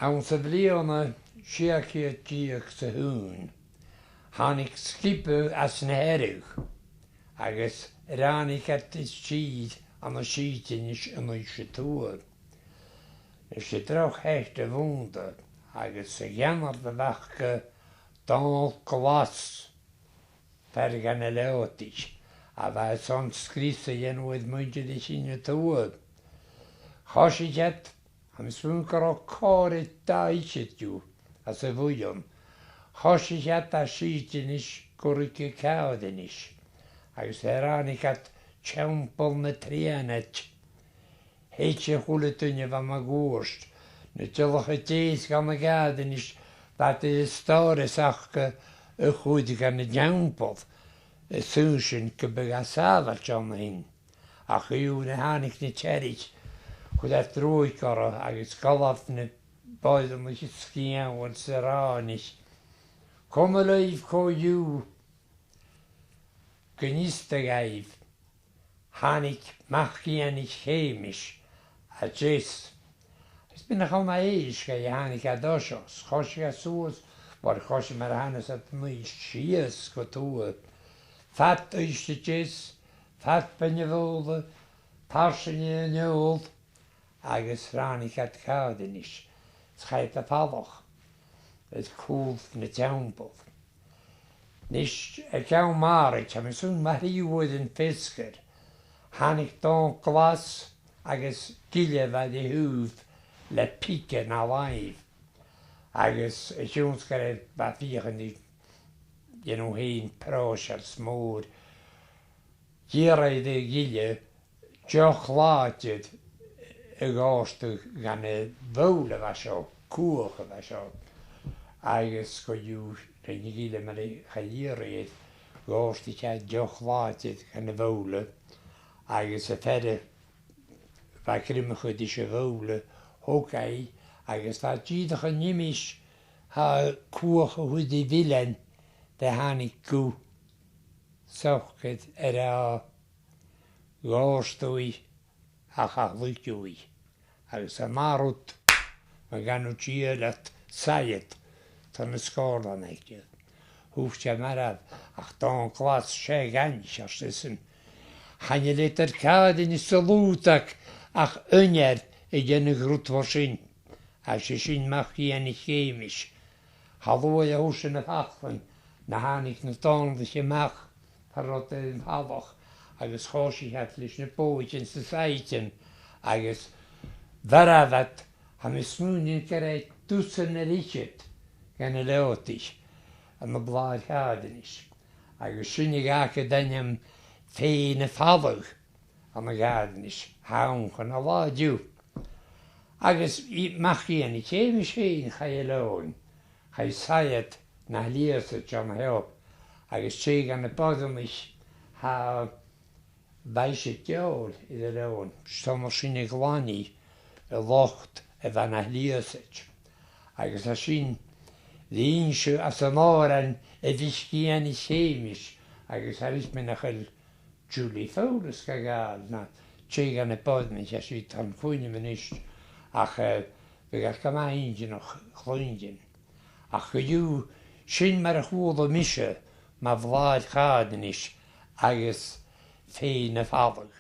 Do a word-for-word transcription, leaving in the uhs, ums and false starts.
Anns a' bhliadhna sia ceud deug 's a h-aon, thàinig sgioba às na Hearadh, agus ràinig iad tìr ann an Sìdenais an Uibhist a Tuath. Is e droch sheada a bh' annta, agus a' cheannard a bh' aca Dòmhnall Glas, fear dha na Leòdaich, a bha airson sgrios a dhèanamh air muinntir Sìthean a Tuath. Choisich iad, tha mi a' smaoineachadh gun robh còrr air dà fhichead dhiubh anns a' bhuidheann. Choisich iad à Sìdenais gu ruige Càirinis, agus ràinig iad Teampall na Trianaid. Thèid a h-uile duine a bha mun cuairt, na dealbhan a deas dha na Càirinis, bha iad air an stòras aca a chur dhan an teampall, is thuirt sinn gum biodh e sàbhailte an sin. Ach co-dhiù nuair a thàinig na Tearaich, chuir iad ruaig orra agus dh'fhalbh na boireannaich a' sgiamhail 's a' rànaich, "Coma leibh co-dhiù, gun fhiosta dhaibh." Thàinig mac Fhianais Sheumais à deas. Is mi nach ann à Èirisgeigh a thàinig e an toiseach, 's choisich e suas, uill, choisich mar a tha mi ag ràdh, an taobh sìos gu tuath. Fad Uibhist a Deas, fad Beinn na Faoghla, tarsainn an Iolair, agus ràinig iad Càirinis, 's chaidh iad am falach air cùl na teampaill. Nis, aig àm màraid, tha mi a' smaoineachadh mu thrì uairean feasgar, thàinig Dòmhnall Glas agus gille a bha ri thaobh le pigeon na làimh, agus a chionn 's gur e bha fiachan ri dhèanamh fhèin pròiseil 's mòr, dh'iarradh e dhan ghille deoch làidir a dhòrtadh dhan a' bhobhla a bha seo, cuach a bha seo, agus co-dhiù, rinn an gille mar a chaidh iarraidh air, dhòrtaich e deoch làidir dhan a' bhobhla, agus am fear a bha a' greimeachadh ris a' bhobhla, thog e i, agus bha e dìreach an aimsir, tha cuach a' cur ri bhilean, bha e thàinig gu socair a ràdh, dhòrtadh i ach cha chluich thu i. Agus an ath rud, ma dh'fhan thu dìreach saighead, tha na sgòrlan aige. Thuit e marbh, ach Dòmhnall Glas, 's e a dh'aithnicheas esan. Chan eil eadar Càirinis 's an Lùdag ach aon fhear a dhèanadh rud mar sin. Agus 's e sin mac Fhianais Sheumais. Cha luaidh e thusa na faclan, nuair a thàinig na Dòmhnallaich a-mach far an robh iad air am falach, agus choisich iad leis na bòidean 's na saighdean, agus mharbh iad, tha mi a' smaoineachadh gur e dusan air fhichead dha na Leòdaich ann am Blàr Chàirinis, agus sin a dh'fhàg an t-ainm Fèidh na Falach ann an Càirinis, tha e ann chun an latha an-diugh. Agus i, mac Fhianais Sheumais fhèin, chaidh e leotha, chaidh saighead na Hliosaid an seo, agus tè dha na boireannaich, tha, bha ise deòir air a leòn, 's tha mar sin a' glanadh an lochd a bha na Hliosaid. Agus tha sin ri innse às an òran a bh' aig Fhianais Sheumais, agus tha fhios agam nach eil Julie Fowlis ga ghabhail, no tè dha na boireannaich, tha sin, chan eil cuimhne agam a-nis, ach, eh, bhiodh e gu math inntinneach a chluinntinn. Ach co-dhiù, sin mar a chuala mise mu Bhlàr Chàirinis agus Fèidh na Falach.